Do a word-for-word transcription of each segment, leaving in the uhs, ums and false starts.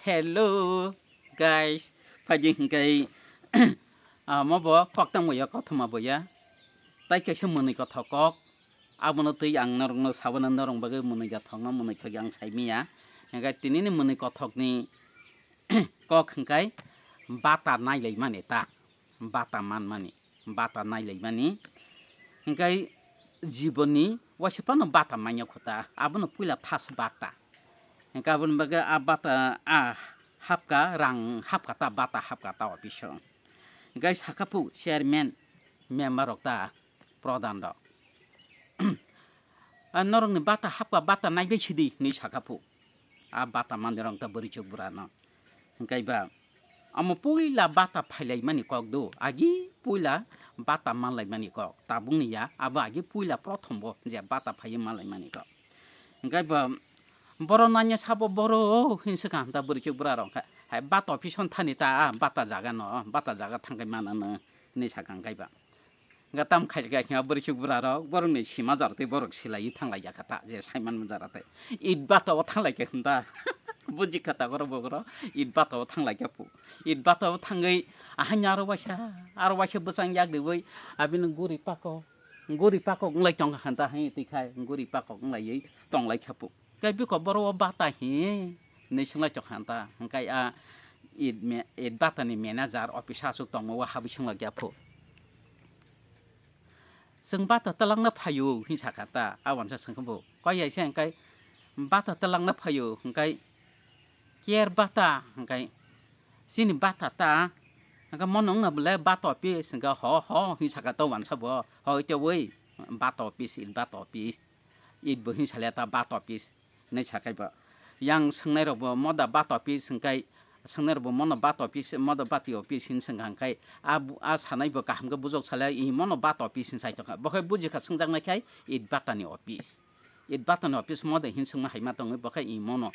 Hello guys, phaidi hwnkhe amo bo koktang boya kothoma boya tai kaisa mwnwi kothok kok. Abono twi ang norokno sabana norok bagwi mwnwi kothokno mwnwi thok ang saimanya. Hwnkhe tinini mwnwi kothokni kok hwnkhe bata nailaimani ta, bata manmani, bata nailaimani. Hwnkhe jiboni waisa phano bata manya kho ta, abono puila first bata. Hwnkhe aboni bagwi a bata, a hapka, rang hapka ta, bata hapka ta office o. Hwnkhe sakha phu chairman, member rok ta, pradhan rok. A norokni bata hapka, bata naibai sidi hinwi sakha phu. A bata mandirok ta bwrwi chuk bwrano. Hwnkhe ba omo puila bata phailaimani kok do, agi puila bata manlaimani kok. Tabukni ya, abo agi puila prothom bo je bata phaiwi manlaimani kok. Hwnkhe ba borok nanya sabo borok hinwi swkang ta bwrwi chuk bwrarok khe, hai bata office hwn thani ta, a bata jaga no, bata jaga thangwi manano hinwi sakha hwnkhe ba. Hwnkhe tam khai khe hwnkhe bwrwi chuk bwrarok borokni sima jar tei borok silaiwi thanglai jakha ta je saimanma jara tei it bata o thanglai khe hwn ta. Buji kha ta borok bokro it bata o thanglai khe phu. It bata o thangwi ahaini aro waisa, aro waisa bwsang yak riwi abini guri pakok, guri pakok wnglai tongkha hwn ta, hai twi khai guri pakok wnglaiwi tonglai khe phu. Tei bikok borok o bata hi hinwi swnglaijak kha ta, hwnkhe a it me-, it bata ni manager office o aswk tongma o habwi swnglaijak phu. Chwng bata twlangna phaio hinwi sakha ta, a uansa swngkha bo. Koi hai se hwnkhe bata twlangna phaio hwnkhe ker bata hwnkhe chini bata ta, hwnkhe mono wngna bwle bata office hwnkhe ho ho hinwi sakha ta uansa bo. Hoi tei oi bata office, it bata office. It bo hinwi salya ta bata office hinwi sakhai bo. Yang swngnai rok bo moda bata office hwnkhe, swngnai rok bo mono bata office, moda bati office hinwi swngkha hwnkhe, a bu-, a sanai bo kaham khe bujok salya, i mono bata office hinwi sai tongkha. Bo khe buji kha swngjaknai khai it bata ni office. It bata ni office moda hinwi swngma hai ma tongwi bo khe i mono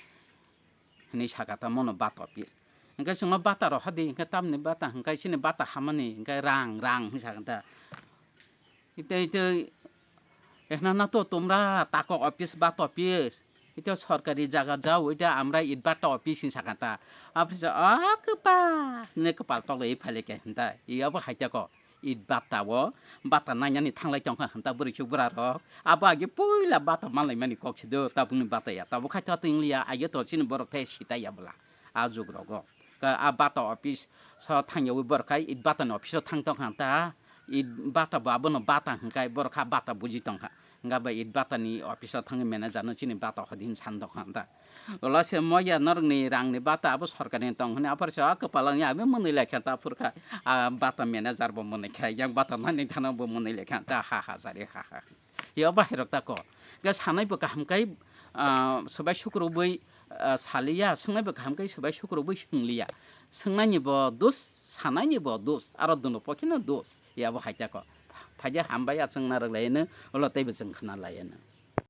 hinwi sakha ta mono bata office. Hwnkhe chwngno bata rw hadi hwnkhe tamni bata hwnkhe chini bata hamani hwnkhe rang rang hinwi sakha ta. Itei, itei, ekhna na to tomra tako office bata office. Ito sorkari jaga jao, ito amra it bata office hinwi sakha ta. Office o kwpa, ne kwpal toklai phailai khe hinta. Iyabo hai tako it bata o, bata nainani thanglai tongkha hinta bwrwi chuk bwrarok. Abo agi puila bata manlaimani kok se do, tabukni bata ya. Tabuk khai ta twi wngliya, agi to chini borok thai sita ya bwla. A jug rogo. Ka a bata office so thangyawi borok khai it bata ni office o thang tongkha ta. It bata bo abono bata hwnkhe borok kha bata buji tongkha. Hwnkhe bai it bata ni office o thangwi manager no chini bata hodi hin san tongkha ta. Ola se moya norok ni rang ni bata abo sorkar ni tong hwnwi aphar se a kwpal wngya abo mwnwi lai kha ta phur kha. A bata manager bo mwnwi kha yang bata nani thana bo mwnwi lai kha ta ha ha jari ha ha. Yo bahai rok ta ko. Ga sanai bo kaham kai, ah, swbai sukrubwi, ah, saliya, swngnai bo kaham kai swbai sukrubwi swngliya. Swngnaini bo dos, sanaini bo dos, aro dono pokhino dos. Yabo hai ta ko. Phaidi hambai achwng narwk laiyano, ulo teibo chwng khna laiyano.